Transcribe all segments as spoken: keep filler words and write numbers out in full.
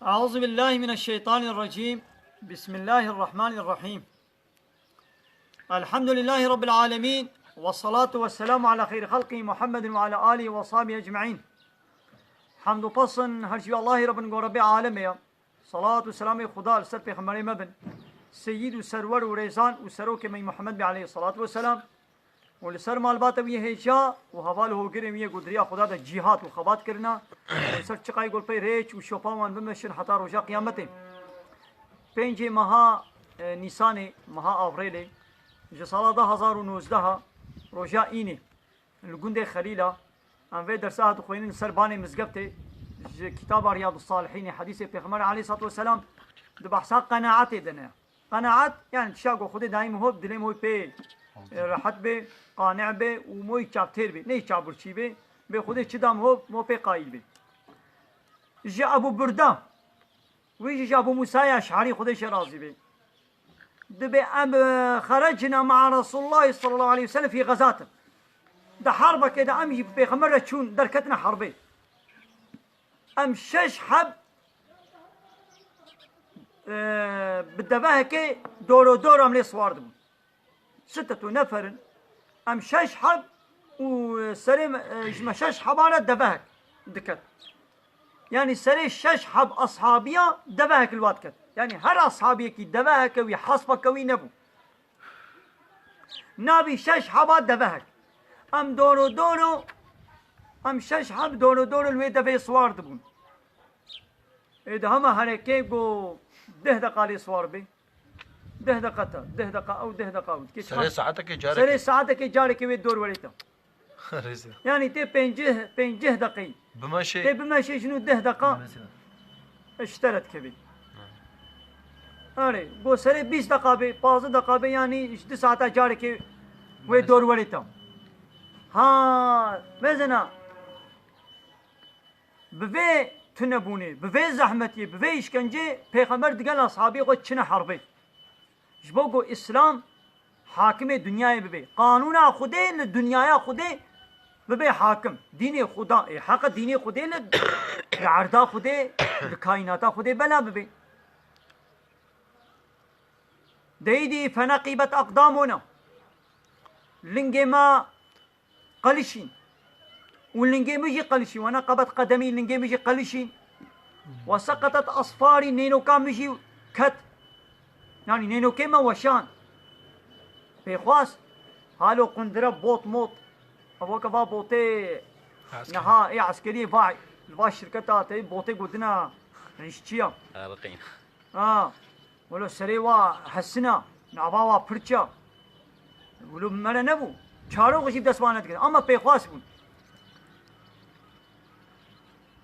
أعوذ بالله من الشيطان الرجيم. بسم الله الرحمن الرحيم. الحمد لله رب العالمين. والصلاة والسلام على خير خلقه محمد وعلى آله وصحبه أجمعين. Hemd û pesn her ji Allahî re bin, go Rebbê alemê ye. Salat û selamê Xuda li ser pêxemberê me bin. Seyîd û serwer û rêzan û serokê me Muhammed bê aleyhissalatu vesselam. Û li ser malbata wî hêja û heval û hogirên wî yê ku di riya Xuda de cîhat û xebat kirina, û li ser çiqayê ku li pey rêç û şopa wan bimeşin heta roja qiyametê. Pêncê meha, e, Nîsanê, meha Avrêlê, ji sala du hezar û nozdeh, roja Înê, li gundê Xelîla, em vê dersa dixwînin ser banê mizgeftê, ji kitaba Riyadussalihînê, hedîsê Pêxember aleyhissalatu vesselam, di behsa qenaetê de ne. Qenaet, yani tişta ku Xwedê dayî min hov, dilê min hov pê, e, rehet bê, qane bê û moy çavtêr bê, ney çavbirçî bê, bê Xwedê çi da min hov, mo pê qayîl bê. Ji Ebu Burda, wî jî ji Ebu Musayê Eş'arî, Xwedê jê razî bê. Dibê em, e, xerecna ma'a Resulullah sallallahu aleyhi ve sellem fî xezatin. Di herbekê de em jî bi Pêxember re çûn, derketina herbê. Em şeş heb, e, bi devehekê doro dor em lê siwar dibûn. Sittetu neferin. Em şeş heb û serê me, e, ji me şeş heban re devehek diket. Yani serê şeş heb ashabiya devehek li wa diket. Yani her ashabiyekî deveheke wî, hespeke wî nebû. Navî şeş heba devehek. Em doro doro, em şeş heb doro doro li wê devê siwar dibûn. Ê di hema herekê go deh deqa lê siwar bê. Deh deqa te, deh deqa ew, deh deqa ew. Serê saetekê carekê. Serê saetekê carekê wê dor werê te. Rêzî. Yani tê pêncih, pêncih deqeyî. Bimeşê. Tê bimeşê ji nû deh deqa. Bimeşê. Ji te re dikevê. Erê, go serê bîst deqa bê, pazdeh deqa bê, yani ji du saeta carekê wê dor werê te. Ha, mezina. Bi vê tunebûnê, bi vê zehmetiyê, bi vê îşkencê Pêxember digel ashabê xwe çine herbê. Ji bo ku Îslam hakimê dinyayê bibe. Qanûna Xwedê li dinyaya Xwedê bibe hakim. Dînê Xuda, ê heqe dînê Xwedê li, li erda Xwedê, li kaînata Xwedê bela bibe. Deydî feneqîbet aqdamona. Lingê me qelişîn. Û lingê min jî qelişîn. Weneqebet qedemî, lingê min jî qelişîn. Weseqetet asfarî, nênoka min jî ket. Yani nênokê me weşan. Pêxwas, halo qundire bot mot. Ev weke va botê niha ê eskeriyê va, va şirketa te botê gotina hişçiya. Erqîn. Ha. Wilo serê wa hesina, nava wa pirça. Wilo bi me re nebû. Çarok jî bi dest wan nedigirin. Ama pêxwas bûn.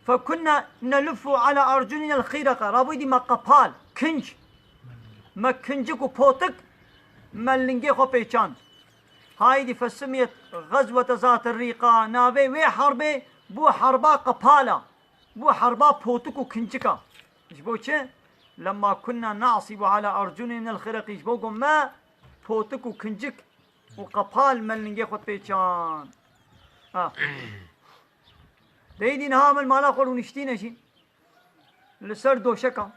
Fekunna neluffu ala arcunina el-xîreqa. Rabûyî dî me qepal, kinc. Me kincik û potik, me lingê xwe pêçand. Haydî fesumiyet gazwete zat-i-rîqa. Navê wê herbê bû herba qepala. Bû herba potik û kincika. Ji bo çi? Lemma kunna nasibu ala arcunina el-xîreqî. Ji bo ku me potik û kincik û qepal me lingê xwe pêçan. Ha. Deydî niha me li mala xwe rûniştîne jî. Li ser doşeka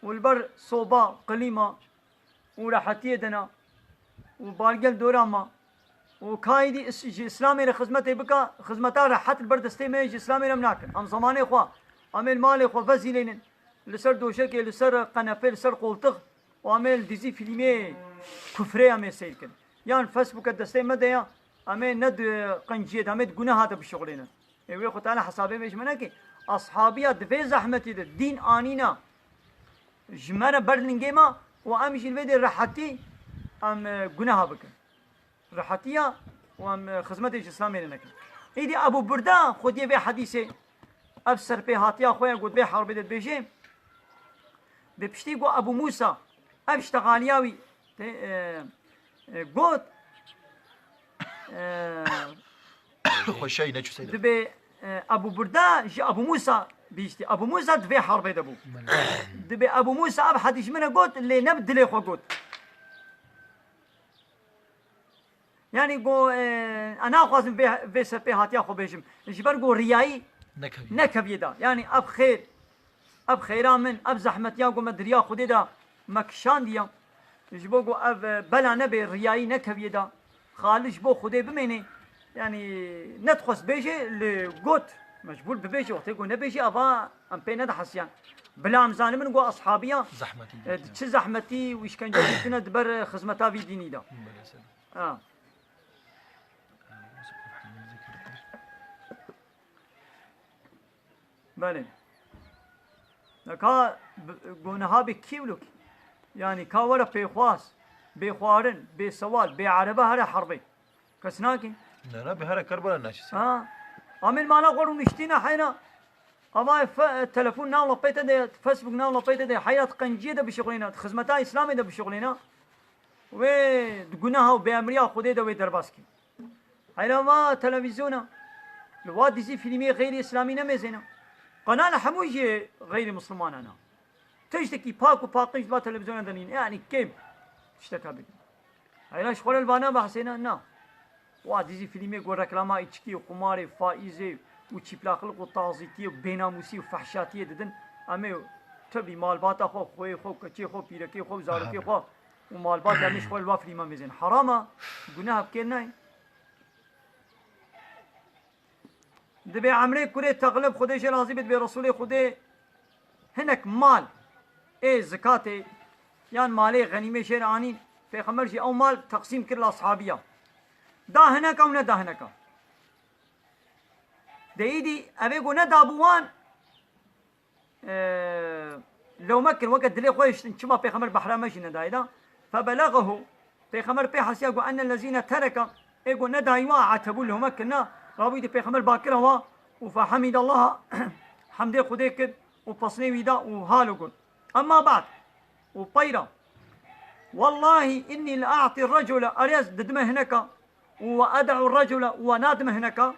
û li ber soba, klîma û rehetiyê de ne û balgel dora me û kaîdî is-, ji Îslamê re xizmetê bika, xizmeta rehet li ber destê me ji Îslamê re em nakin. Em zemanê xwe, em ê li malê xwe vezîlênin, li ser doşekê, li ser qenepê, li ser qoltix û em ê li dizî fîlmê kufrê em ê seyr kin. Yan Facebooke destê me de ya, em ê ne di qenciyê de, em ê di guneha de bişuxulênin. Ê wê Xwe Teala hesabê me ji me neke. Ashabiya di vê zehmetî de dîn anîna ji me re ber lingê me û em jî li vê dê rehetî em, e, guneha bikin. Rehetiya û em, e, xizmetê ji Îslamê re nekin. Îdî Ebu Burda xwediyê vê hedîsê, ev serpêhatiya xwe ya got vê herbê de dibêje, bi piştî got Ebu Musa, ev ştexaliya wî tê, e, e, got, e, Xweşey neçû seyda. Dibê, e, Ebu Burda ji Ebu Musa bihîştî. Ebu Musa di vê herbê de bû. Dibê Ebu Musa ev hedî ji min re got, lê ne bi dilê xwe got. Yani go, e, ez naxwazim vê, vê serpêhatiya xwe bêjim. Ji ber go riyayî Nekevî. Nekeviyê da. Yani ev xêr Ev xêra min, ev zehmetiya ku me di riya Xwedê de me kişandiye, ji bo ku ev, e, bela nebe, riyayî nekeviyê de, xalis ji bo Xwedê bimêne, yanî nedixwest bêje, li got, mecbûr bibêje, wextê ku nebêje, ava em pê nedihesiyan. Bila em zanibin ku eshabiya, Zehmetî e, dîtin. Çi zehmetî û îşkence dîtine di ber xizmeta vî dînî de. Belê, sebeb. Ha. Belê. Ka b-, go niha bê kî wilo kî? Yanî ka were pêxwas, bê xwarin, bê sewal, bê erebe here herbê. Kes nake. Ne, ne, bê here Kerbela naçî. Ha. Amên mala xwe rûniştîne heyna. Ama fe-, telefon nav lapeyte de, Facebook nav lapeyte de, heyra di qenciyê de bişuxulêne, di xizmeta Îslamê de bişuxulêne. Wê di guneha û bêemriya Xwedê de wê derbas kî. Heyra va televîzyona. Li wa dizî fîlmê xeyrî îslamî nemêzêne. Qanal hemû jî xeyrî mislimanan e. Tiştekî pak û paqij li va televîzyona de nîne. Yanî kêm tiştek hebe. Heyra ji xwe re li vana behsêne, na. Wa dizî fîlmê ku reklama îçkî û qumarê, faîzê û çîplaqlik û tazîtiyê û bênamûsî û fehşatiyê didin. Em ê tevî malbata xwe, xweyê xwe, keçê xwe, pîrekê xwe û zarokê xwe û malbat em ê ji xwe li va fîlman mêzên. Heram e, guneh e, bi kêr nayê. Dibê Emrê kurê Texlib, Xwedê jê razî bit, dibê Resûlê Xwedê hinek mal ê zikatê yan malê xenîmê jê re anîn, Pêxember jî ew mal teqsîm kir li ashabiya. Da hineka û neda hineka. De îdî evê ku nedabû wan, e, lewme kir, weke dilê xwe hiştin, çima Pêxember behra me jî nedayê da. Febelexehu, Pêxember pê hesiya ku enne lezîne tereke, ê ku nedayî wa, etebû, lewme kirina, rabûyî di Pêxember bakira wa û fehemidallaha, hemdê Xwedê kir û pesnê wî da û halo got. Emma ba'd, û peyra, wellahî innî le a'tî recule, erê ez didime hineka, û we ed'u recule, û we nadime hineka,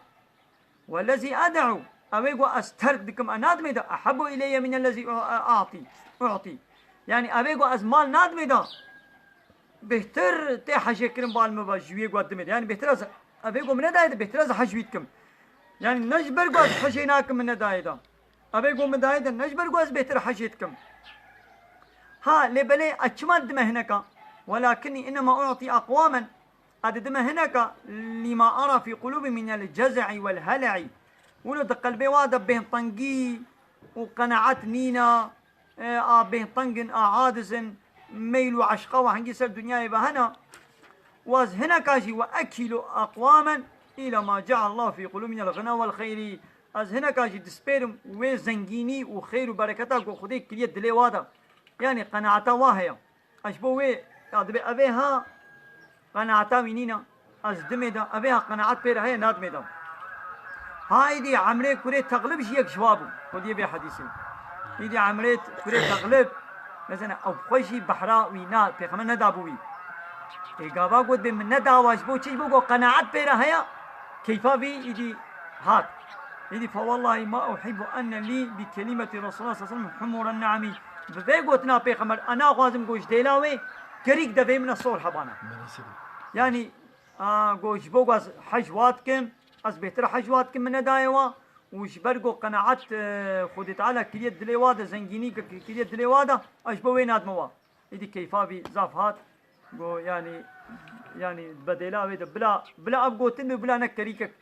Wellezî ed'u, ew ê ku ez terk dikim, e nadimê de, ehebbu ileyye minellezî u-, e, a'tî, u'tî. Yanî ew ê ku ez mal nadimê de, bêhtir tê hejê kirin bal min ve ji wê ku ez dimê de. Yanî bêhtir ez, ew ê ku min nedayê de, bêhtir ez hej wî dikim. Yanî ne ji ber ku ez hejê nakim min nedayê de. Ew ê ku min dayê de, ne ji ber ku ez bêhtir hejê dikim. Ha, lê belê ez çima didime hineka? Welakinnî innema u'tî aqwamen. Ez didime hineka lima ara fî qulûbî minel cez'i wel hele'i. Wilo di qelbê wa de bêhntengî û qenaet nîne, e, a bêhnteng in, a aciz in, meyl û eşqa we hingî ser dinyayê ve hene. Û ez hineka jî we ekîlu aqwamen îla ma ce'alallahu fî qulûbî minel ghina wel xeyrî. Ez hineka jî dispêrim wê zengînî û xeyr û bereketa ku Xwedê kiriye dilê wa de. Yanî qenaeta wa heye. Ez ji bo wê, ya dibê ev ê ha qenaeta wî nîne. Ez dimê de, ev ê ha qenaet pê re heye, nadimê de. Ha îdî Emrê kurê Texlib jî yek ji wa bû. Xwediyê vê hedîsê. Îdî Emrê kurê Texlib, mesela ew xwe jî behra wî na, Pêxember nedabû wî. Ê gava got bê min nedawa ji bo çi, ji bo ku qenaet pê re heye, keyfa vî îdî hat. Îdî fe wellahî ma uhibbu enne lî bi kelimeti Resulullah sallallahu aleyhi ve sellem humuren ne'amî. Bi vê gotina Pêxember, ez naxwazim ku ji dêla wê kerîk devê min e sor hebana. Belê sêdî. Yanî, a, ku ji bo ku ez hej wa dikim, ez bêhtir hej wa dikim min nedayê wa û ji ber ku qenaet, e, Xwedê Teala kiriye dilê wa de, zengînî ki-, kiriye dilê wa de, ez ji bo wê nadime wa. Îdî keyfa vî zaf hat. Go, yanî, yanî bedêla wê de bila, bila ev gotin be, bila ne kerîkek,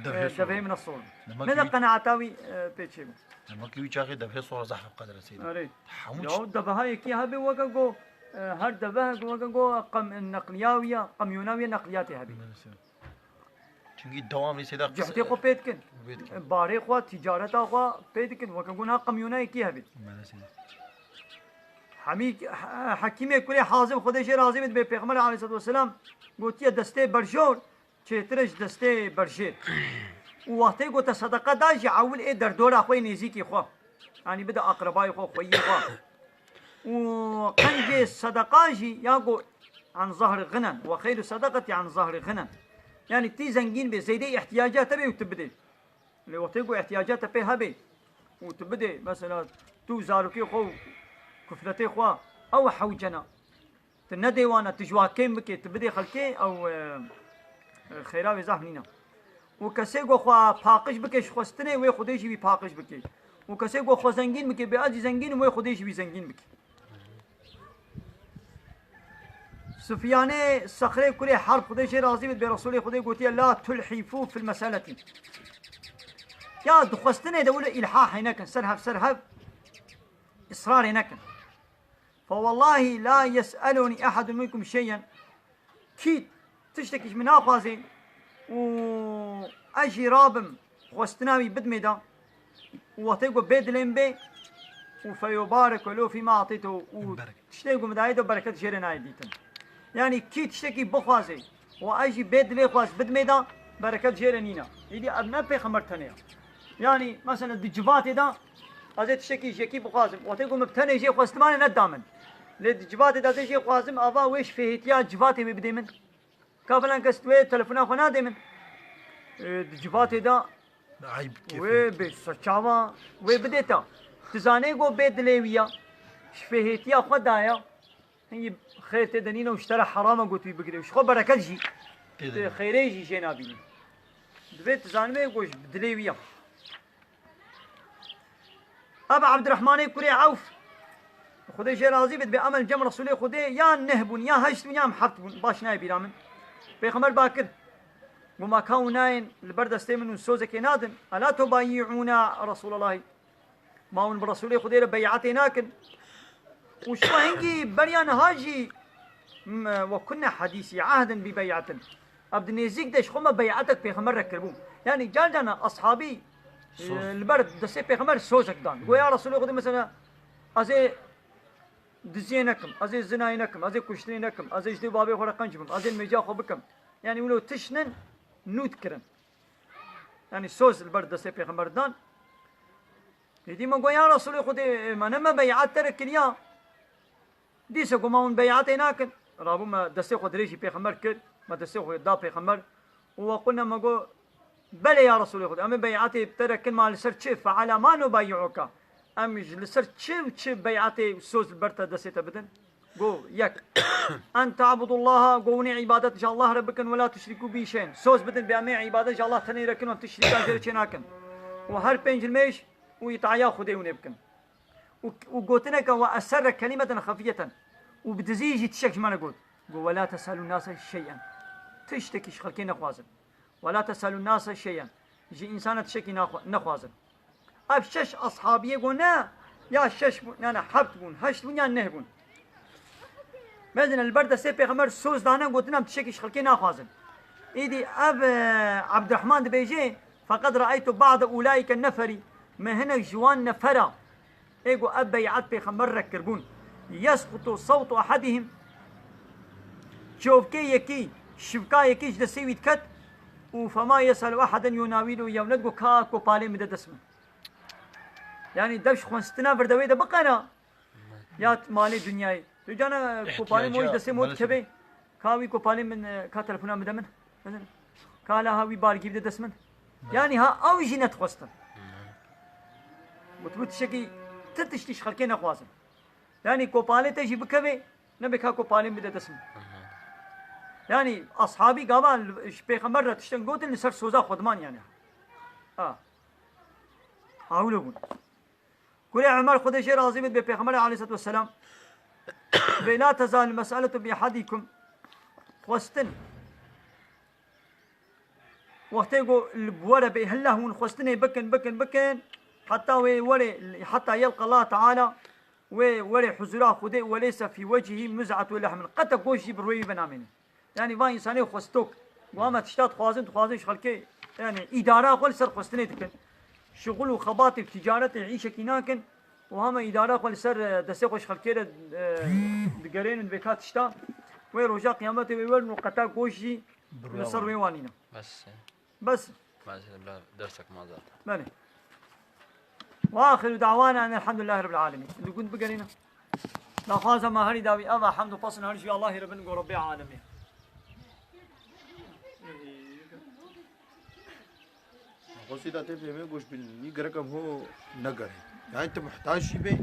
Devhê e, sor. Devhê min e sor. Demek Ne de ki qenaeta wî, e, pê çê bû. Demek ki wî çaxê devhê sor zehf bi qedre seyda. Erê. Hemû Ya çi- o deveha yekî hebe weke go, e, her devehek weke go qem-, neqliya wî ya, qemyona wî ya neqliyatê hebe. Maalesef. Çunkî dewam lîsê de Cuhtê xwe pê dikin. Pê dikin. Barê xwe, ticareta xwe pê dikin. Weke guna qemyonayekî hebe. Maalesef. Hemî, he-, Hekîmê kurê Hazim, Xwedê jê razî be, dibê Pêxember aleyhisselatu vesselam gotiye destê berjor çêtir e ji destê berjêr. Û wextê ku te sedeqa da jî ewil ê derdora xwe yê nêzîkî xwe. Yanî bide aqrebayê xwe, xweyiyê xwe. Û qencê sedeqa jî ya ku an zahri ghinen, we xeyru sedaqetî an zahri ghinen. Yanî tî zengîn bê, zêdê ihtiyaca te bê û tu bidê. Lê wextê ku ihtiyaca te pê hebê û tu bidê, mesela tu zarokê xwe û kufletê xwe, ew hewcena. Tu nedê wan e, tu ji wa kêm bikê, tu bidê xelkê, ew, e, e, xêra wê zehf nîne. Û kesê ku xwe paqij bike ji xwestinê, wê Xwedê jî wî paqij bike. û kesê ku xwe zengîn bike, bê ez jî zengîn im, wê Xwedê jî wî zengîn bike. Sufyanê Sexrê kurê Herb, Xwedê jê razî bit, bê Resûlê Xwedê gotiye, "La tulhîfû fil meseleti." Ya di xwestinê de wilo îlhahê nekin, ser hev ser hev israrê nekin. Fe wellahî la yes'elûnî ehedun minkum şey'en. Kî tiştekî ji min naxwazê û ez jî rabim xwestina wî bidmê de û wextê ku bê dilê min bê û feyobareke lo fîma atîto û tiştê ku min dayê de bereket jê re nayê dîtin. Yanî kî tiştekî bixwazê û ez jî bê dilê xwaz bidmê de bereket jê re nîne. Îdî ev ne pêxember tenê ye. Yanî mesela di civatê de ez ê tiştekî ji yekî bixwazim. Wextê ku min bi tenê jê xwestimanê neda min. Lê di civatê de ez ê jê xwazim, ava wê ji fêhêtiya civatê wê bidê min. Ka filan kes wê telefona xwe nadê min. E, di civatê de Eyb kefê. Wê bê serçava wê bidê te. Tu zanê ku bê dilê wî ya. Ji fêhêtiya xwe daye. Hingî xêr tê de nîne û ji te re heram e ku tu wî bigirê. Ji xwe bereket jî. Tê de. Xêrê jî jê nabînî. Divê tu zanibê ku ji dilê wî ya. Ev Ebdirehmanê kurê Ewf, Xwedê jê razî bit, bê emel cem Resûlê Xwedê ya neh bûn, ya heşt bûn, ya em heft bûn. Baş nayê bîra min. Pêxember bakir. Goma ka û nayên li ber destê min û sozekê nadin. Ela tubayi'ûna Resûlallahî. Ma hûn bi Resûlê Xwedê re bey'etê nakin? Û ji xwe hingî beriya niha jî, m-, we kunne hadîsî ehdin bi bey'etin. Ev di nêzîk de ji xwe me bey'etek pêxember re kiribû. Yanî car carna ashabî, Soz. e, li ber destê pêxember sozek dan. Go ya Resûlê Xwedê mesela, ez ê diziyê nekim, ez ê zinayê nekim, ez ê kuştinê nekim, ez ê ji dê û babê xwe re qenc bim, ez ê mêja xwe bikim. Yanî wilo tişt nin nût kirin. Yanî soz li ber destê pêxember dan. Êdî me got, "Ya Resûlê Xwedê, me ne me bey'et te re kiriya." Dîse ku me hûn bey'etê nakin. Rabû me destê xwe dirêjî pêxember kir. Me destê xwe da pêxember. Û we qulna me got, "Belê ya Resûlê Xwedê, em ê bey'etê te re kin, ma li ser çi? Fe ala ma nubayi'uka." Em ji li ser çi û çi bey'etê û soz li ber te destê te bidin? Go, yek. En ta'budullaha, go hûn ê îbadet ji Allah re bikin, wela tuşrikû bî şey'en. Soz bidin bê em ê îbadet ji Allah tenê re kin û em tişrîka jê re çê nakin. Û her pênc limêj û îtaya Xwedê hûn ê bikin. Û, û gotineke we eserre kelimeten xefiyeten. Û bi dizî jî tiştek ji me re got. Go, wela teselûn nase şey'en. Tiştekî ji xelkê nexwazin. Wela teselûn nase şey'en. Ji însana tiştekî naxwe-, nexwazin. Ev şeş ashabiyê got ne, ya şeş bûn, ne, ne, heft bûn, heşt bûn ya neh bûn. Mezin li ber destê pêxember soz dane, gotin em tiştekî ji xelkê naxwazin. Îdî ev, e, Ebdirehman dibêje, feqed re'eytu ba'de ulaike neferi, min hinek ji wan nefera, ê ku ev bey'et pêxember re kirbûn. Yesqutu sewtu ehedihim, çovkê yekî, şivka yekî ji destê wî diket û fema yeselu eheden yunawilu yewnet, got, "Ka kopalê min de dest min." Yanî dev ji xwestina vir de wê de biqena ya malê dinyayê. Tu cana kopalê min ji destê min dikeve, ka wî kopalê min, e, ka telefona min de min. Ka la ha wî bargî bide dest min. Yanî ha ew jî nedixwestin. Gotibû tiştekî, ti tiştî ji xelkê nexwazin. Yanî kopalê te jî bikeve, nebe ka kopalê min bide dest min. Yanî ashabî gava ji pêxember re tiştên gotin li ser soza xwe diman yanî. Ha. Ha wilo bûn. Kurê Ömer Xwedê jê razî bit bê pêxember aleyhissalatu vesselam. Bê la tezal mes'eletu bi ehadikum. Xwestin. Wextê ku li bi we re bê hilla hûn xwestinê bikin, bikin, bikin, heta wê werê, heta yelqa Allah Teala, wê werê huzura Xwedê, we leyse fî wecihî muz'atu lehmin. Qete goş jî bi rûyê wî venamêne. Yanî van însanê xwestok. Û ama tişta dixwazin, dixwazin ji xelkê, yanî îdara xwe li ser xwestinê dikin. Şixul û xebatê û ticaretê îşekî nakin. Û hema îdara xwe li ser, e, destê xwe ji xelkê re, e, digerênin vêka tişta. Wê roja qiyametê wê werin û qeta goş jî li ser wê wanîne. Bes. Bes. Bes, bila dersek ma zaten. Belê. Ve axiru da'wana enelhamdülillahi rabbil alemin. Li gund bigerîne. Daxwaza me herî dawî eva hemd û pesn her ji Allahî re bin go Rebbê alemê. Xwesî da tê fêmê goş bin nî gerek em ho negerê. Yani tu muhtaç jî bê.